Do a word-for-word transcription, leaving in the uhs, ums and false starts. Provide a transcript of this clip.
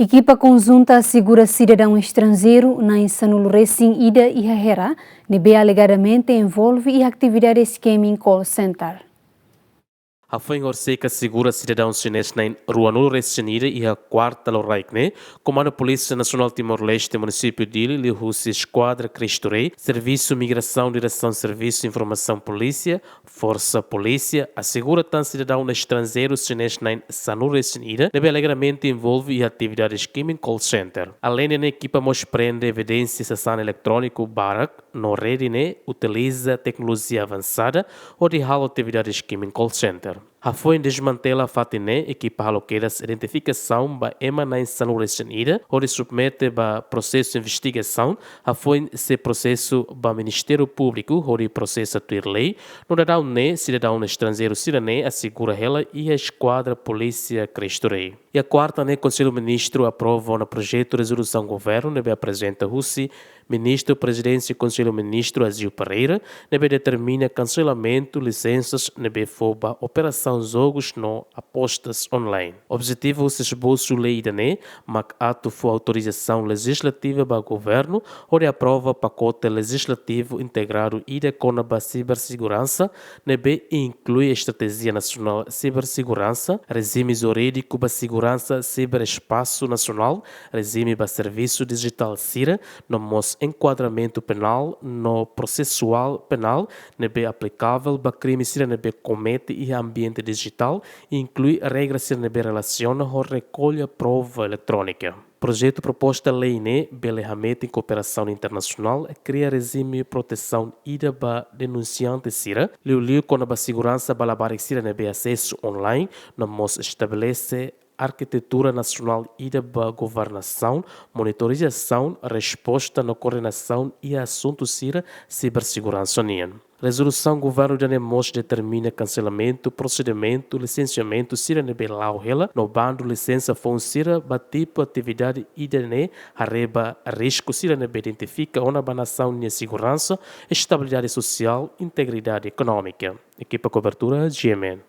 Ekipa konjunta asegura sidadaun estranjeiru na'in sanulu-resin-ida iha Hera, ne'ebé alegadamente envolve iha atividade scamming call center. Hafoin horisehik asegura sidadaun xinés na'in ruanulu-resin-ida iha kuarta loraik ne'e, Komandu Polísia Nasionál Timor-Leste, Munisípiu Dili, liuhusi Eskuadra Cristo Rei, Servisu Migrasaun, Diresaun Servisu Informasaun Polísia, Forsa Polísia, asegura tan sidadaun estranjeiru xinés na'in sanulu-resin-ida, ne'ebé alegadamente envolve iha atividade scamming call center. Aleinde ne'e, ekipa mós prende evidénsia sasán eletróniku barak, no rede ne'e utiliza teknolojia avansada hodi halo atividade scamming call center. Hafoin dezmantela fatin ne'e, ekipa halo kedas identifikasaun ba ema na'in sanulu-resin-ida, hodi submete ba prosesu investigasaun, hafoin sei prosesu ba Ministériu Públiku hodi prosesa tuir lei, no daudaun ne'e, sidadaun estranjeiru sira-ne'e asegura hela iha Eskuadra Polísia Cristo Rei. Iha kuarta ne'e, Konsellu Ministru aprova ona projetu rezolusaun governu ne'ebé aprezenta husi Ministru Prezidénsia Konsellu Ministru Azeu Pereira, ne'ebé determina kanselamentu lisensas ne'ebé fó ba operasaun jogus no apostas online. Objetivu husi esbosu lei ida-ne'e mak atu fó autorizasaun lejizlativa ba governu hodi aprova pakote lejizlativu integradu ida kona-ba siberseguransa, ne'ebé inklui Estratéjia Nasionál Siberseguransa, rejime jurídiku ba seguransa siberespasu nasionál, rejime ba servisu dijitál sira, no mós enkuadramentu penál no prosesuál penál ne'ebé aplikavel ba krime sira ne'ebé komete iha ambiente dijitál, inklui regra sira ne'ebé relasiona ho rekolla prova eletrónika. Projetu proposta lei ne'e bele hametin kooperasaun internasionál, kria rejime protesaun ida ba denunsiante sira, liuliu kona-ba seguransa ba labarik sira ne'ebé asesu online, no mós estabelese arkitetura nasionál ida ba governasaun, monitorizasaun, resposta no koordenasaun iha asuntu sira siberseguransa nian. Rezolusaun governu ida-ne'e mós determina kanselamentu prosedimentu lisensiamentu sira ne'ebé la'o hela, no bandu lisensa foun sira ba tipu atividade ida-ne'e haree ba risku sira ne'ebé identifika ona ba nasaun nia seguransa, estabilidade sosiál, integridade ekonómika. Ekipa kobertura, G M N.